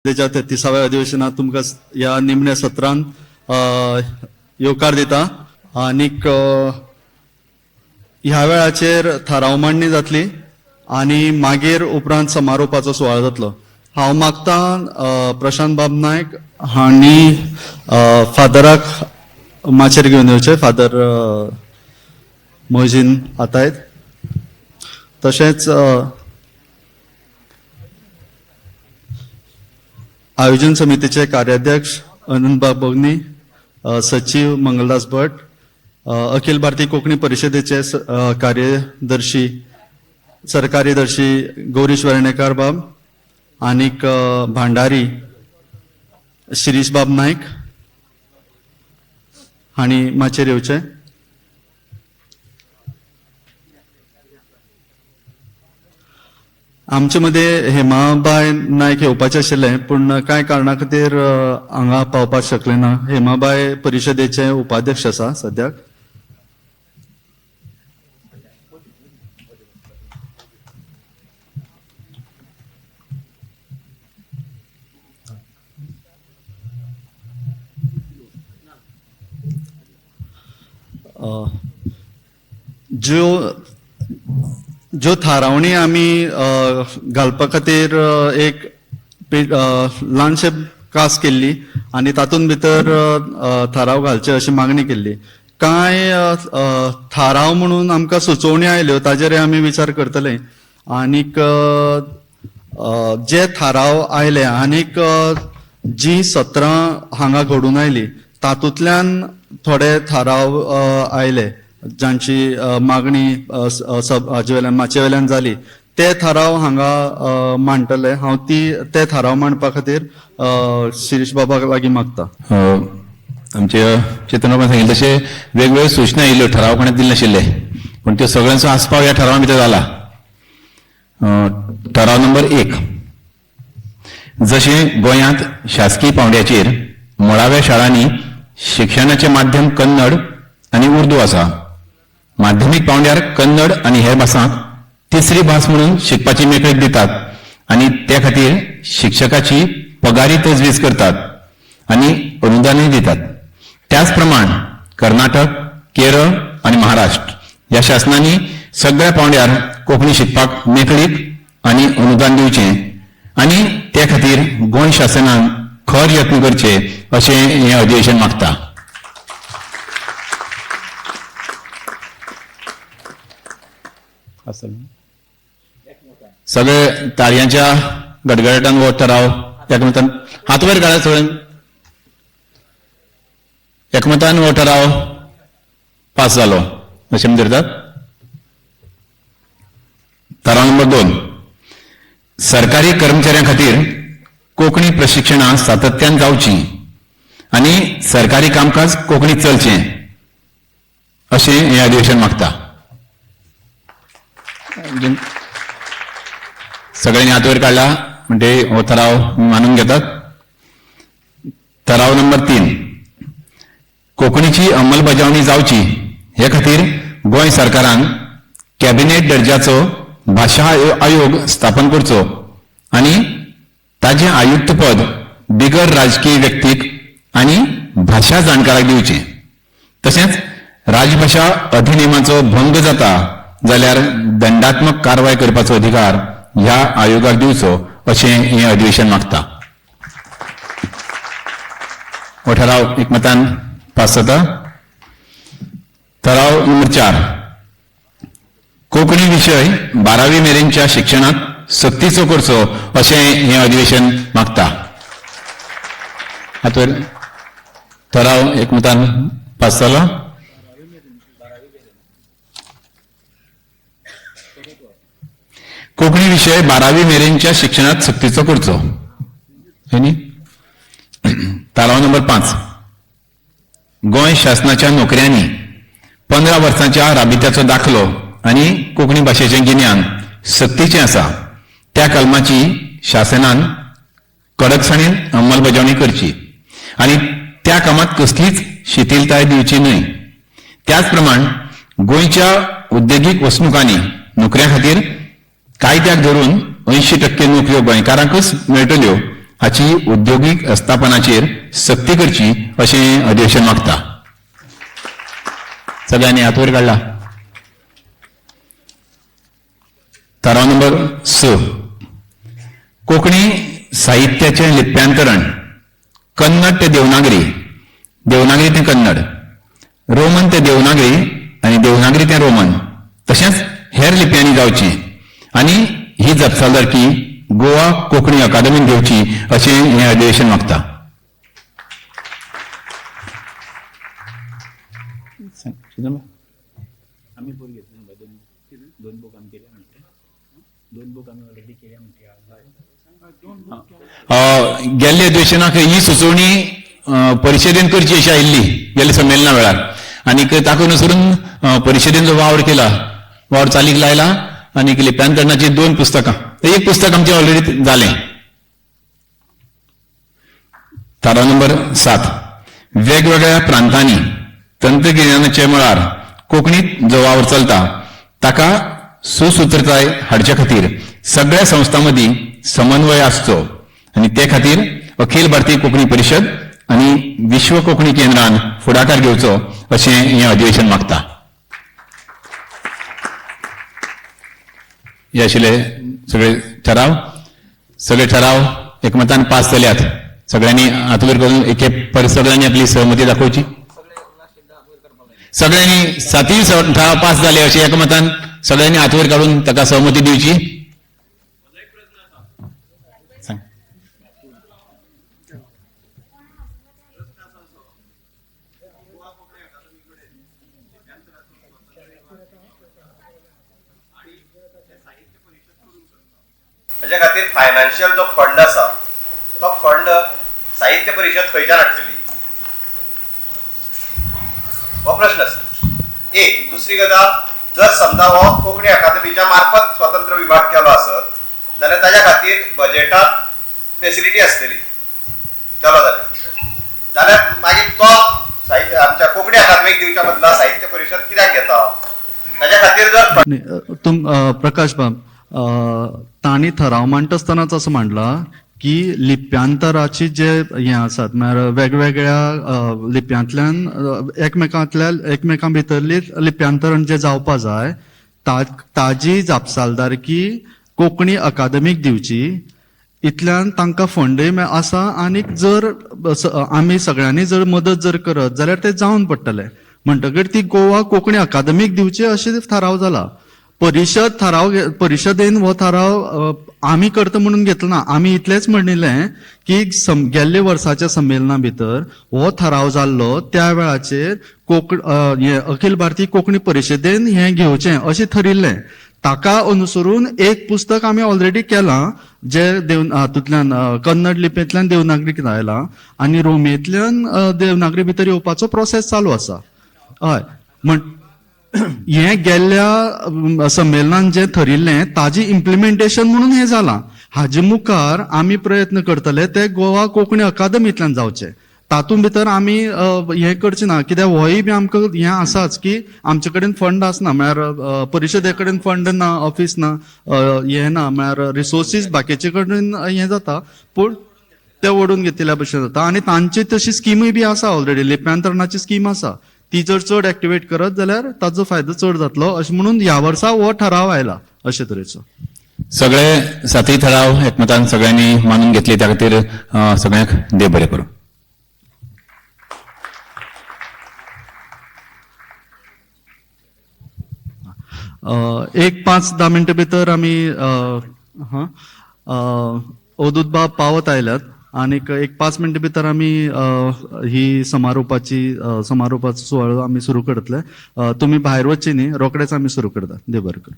तेच्या 33व्या अधिवेशनात तुमकां ह्या निमण्या सत्रांत येवकार दिता. आनीक ह्या वेळाचेर थाराव मांडणी जातली आनी मागीर उपरांत समारोपाचो सुवाळो जातलो. हांव मागतां प्रशांत बाब नायक हांणी फादराक माचयेर घेवन येवचें, फादर मोहिजीन आतायत. तशेंच आयोजन समितीचे कार्याध्यक्ष अनंतबाब बगनी, सचीव मंगलदास भट, अखिल भारतीय कोंकणी परिशदेचे कार्यदर्शी सरकार्यदर्शी गौरीश वेर्णेकार बाब आनीक भांडारी शिरीष बाब नायक हांणी माचयेर येवचें. आमचे मदें हेमाबाय नायक येवपाचें आशिल्लें, पूण कांय कारणा खातीर हांगा पावपाक शकलें ना. हेमाबाय परिशदेचे उपाध्यक्ष आसा सद्याक. ज्यो ज्यो थारावणी आमी घालपा खातीर एक ल्हानशें कास केल्ली आनी तातूंत भितर थाराव घालचे अशी मागणी केल्ली. कांय थाराव म्हणून आमकां सुचोवणी आयल्यो, ताजेर आमी विचार करतले. आनीक जे थाराव आयले आनीक जी सत्रां हांगा घडून आयली तातूंतल्यान थोडे थाराव आयले जांची मागणी हाजे वयल्यान माचये वयल्यान जाली ते थाराव हांगा मांडटले. हांव ते थाराव मांडपा खातीर शिरीष बाबाक लागीं मागता. आमचे चेतन सांगिल्लें तशें वेगवेगळ्यो सूचना येयल्यो, ठराव कोणें दिले नाशिल्ले, पूण त्यो सगळ्यांचो आस्पाव ह्या ठरावा भितर जाला. ठराव नंबर 1, जशें गोंयांत शासकीय पावंड्याचेर मुळाव्या शाळांनी शिक्षणाचें माध्यम कन्नड आनी उर्दू आसा, माध्यमीक पावंड्यार कन्नड आनी हेर भासांक तिसरी भास म्हणून शिकपाची मेकळीक दितात आनी ते खातीर शिक्षकाची पगारी तजवीज करतात आनी अनुदानूय दितात. त्याच प्रमाण कर्नाटक, केरळ आनी महाराष्ट्र ह्या शासनांनी सगळ्या पावंड्यार कोंकणी शिकपाक मेकळीक आनी अनुदान दिवचें आनी ते खातीर गोंय शासनान खर यत्न करचे अशें हें अधिवेशन मागता. सगळे ताळयांच्या गडगडाटान हो ठराव एकमतान हात वयर काडा सगळ्यान, एकमतान हो ठराव पास जालो अशें धरतात. ठराव नंबर 2, सरकारी कर्मचाऱ्यां खातीर कोंकणी प्रशिक्षणां सातत्यान जावची आनी सरकारी कामकाज कोंकणीत चलचें अशें हें अधिवेशन मागता. सगळ्यांनी हात वयर काडला म्हणजे हो ठराव मानून घेतात. ठराव नंबर 3, कोंकणीची अंमलबजावणी जावची हे खातीर गोंय सरकारान कॅबिनेट दर्जाचो भाशा आयोग स्थापन करचो आनी ताजें आयुक्तपद बिगर राजकीय व्यक्तीक आनी भाशा जाणकाराक दिवचें. तशेंच राजभाशा अधिनेमाचो भंग जाता जाल्यार दंडात्मक कारवाय करपाचो अधिकार ह्या आयोगाक दिवचो अशें हें अधिवेशन मागता. हो ठराव एकमतान पास जाता. ठराव नंबर 4, कोंकणी विशय 12वी मेरेनच्या शिक्षणांत सक्तीचो करचो अशें हें अधिवेशन मागता. हातूंत ठराव एकमतान पास जालो. कोंकणी विशय 12वी मेरेनच्या शिक्षणांत सक्तीचो करचो. न्ही. ठराव नंबर 5, गोंय शासनाच्या नोकऱ्यांनी 15 वर्सांच्या राबित्याचो दाखलो आनी कोंकणी भाशेचें गिन्यान सक्तीचें आसा त्या कलमाची शासनान कडकसाणेन अंमलबजावणी करची आनी त्या कामात कसलीच शिथिलताय दिवची न्हय. त्याच प्रमाण गोंयच्या उद्देगीक वसणुकांनी नोकऱ्यां खातीर कायद्याक धरून 80% नोकऱ्यो गोंयकारांकूच मेळटल्यो हाची उद्योगीक आस्थापनाचेर सक्ती करची अशें अधिवेशन मागता. सगळ्यांनी हात वयर काडला. थाराव नंबर 6, कोंकणी साहित्याचें लिप्यांतरण कन्नड ते देवनागरी, देवनागरी ते कन्नड, रोमन ते देवनागरी आनी देवनागरी ते रोमन तशेंच हेर लिपयांनी जावची आनी ही जापसालदारकी गोवा कोंकणी अकादमीन घेवची अशें हें अधिवेशन मागता. गेल्ले अधिवेशनाक ही सुचोवणी परिशदेन करची अशी आयिल्ली गेल्ल्या संमेलना वेळार आनीक ताका अनुसरून परिशदेन जो वावर केला, वावर चालीक लायला आनीक लिप्यांतरणाची 2 पुस्तकां, एक पुस्तक आमचें ऑलरेडी जालें. थाराव नंबर 7, वेगवेगळ्या प्रांतांनी तंत्रगिन्यानाच्या मळार कोंकणीत जो वावर चलता ताका सुसूत्रताय हाडचे खातीर सगळ्या संस्थां मदीं समन्वय आसचो आनी ते खातीर अखिल भारतीय कोंकणी परिशद आनी विश्व कोंकणी केंद्रान फुडाकार घेवचो अशें हें अधिवेशन मागता. हे आशिल्ले सगळे ठराव. सगळे ठराव एकमतान पास जाल्यात. सगळ्यांनी हात वयर करून एके पर सगळ्यांनी आपली सहमती दाखोवची. सगळ्यांनी 7 ठराव पास जाले अशें एकमतान सगळ्यांनी हात वयर काडून ताका सहमती दिवची. हाजे खातीर फायनान्शियल जो फंड आसा तो फंड साहित्य परिशद खंयच्यान हाडटली हो प्रश्न आसा. एक दुसरी गजाल, जर समजा हो कोंकणी अकादमीच्या मार्फत स्वतंत्र विभाग केलो आसत जाल्यार ताज्या खातीर बजेटात फेसिलिटी आसतली केलो जाल्यार, जाल्यार मागीर तो साहित्य आमच्या कोंकणी अकादमीक दिवच्या बदला साहित्य परिशद कित्याक घेता ताज्या खातीर जर तुम प्रकाश बाब तांणी ठराव मांडटा आसतनाच असं मांडला की लिप्यांतराची जे हे आसात म्हळ्यार वेगवेगळ्या लिप्यांतल्यान एकमेकांतल्या एकमेकां भितरली लिप्यांतरण जे जावपा जाय ताजी जापसालदारकी कोंकणी अकादमीक दिवची. इतल्यान तांकां फंडय आसा आनीक जर आमी सगळ्यांनी जर मदत जर करत जाल्यार ते जावन पडटले. म्हणटकीर ती गोवा कोंकणी अकादमीक दिवची अशें थाराव जाला. परिशद थाराव परिशदेन हो थाराव आमी करता म्हणून घेतलो ना. आमी इतलेंच म्हणिल्लें की गेल्ले वर्साच्या संमेलना भितर हो थाराव जाल्लो त्या वेळाचेर अखिल भारतीय कोंकणी परिशदेन हें घेवचें अशें थरिल्लें. ताका अनुसरून एक पुस्तक आमी ऑलरेडी केलां जे देव हातूंतल्यान कन्नड लिपयेंतल्यान देवनागरीक आयलां आनी रोमेंतल्यान देवनागरी भितर येवपाचो प्रोसेस चालू आसा. हय, म्हण हें गेल्ल्या संमेलनान जें थरिल्लें ताजी इम्प्लिमेंटेशन म्हणून हें जालां. हाजे मुखार आमी प्रयत्न करतले ते गोवा कोंकणी अकादमींतल्यान जावचे. तातूंत भितर आमी हें करचें ना, कित्याक होय बी आमकां हें आसाच की आमचे कडेन फंड आसना, म्हळ्यार परिशदे कडेन फंड ना, ऑफीस ना, हें ना, म्हळ्यार रिसोर्सीस बाकीचे कडेन हें जाता, पूण ते ओडून घेतिल्ल्या भशेन जाता. आनी तांची तशी स्किमूय बी आसा ऑलरेडी, लिप्यांतरणाची स्कीम आसा, ती जर चड एक्टिवेट करत जाल्यार ताचो फायदो चड जातलो अशें म्हणून ह्या वर्सा हो ठराव आयला अशे तरेचो. सगळे 7 ठराव एकमतान सगळ्यांनी मानून घेतले, त्या खातीर सगळ्यांक देव बरें करूं. एक 5-10 मिनटां भितर आमी अवधूत बाब पावत आयल्यात आनीक एक 5 मिनटां भितर आमी ही समारोपाचो सुवाळो आमी सुरू करतले. तुमी भायर वचचे न्ही, रोखडेच आमी सुरू करतात. देव बरें करूं.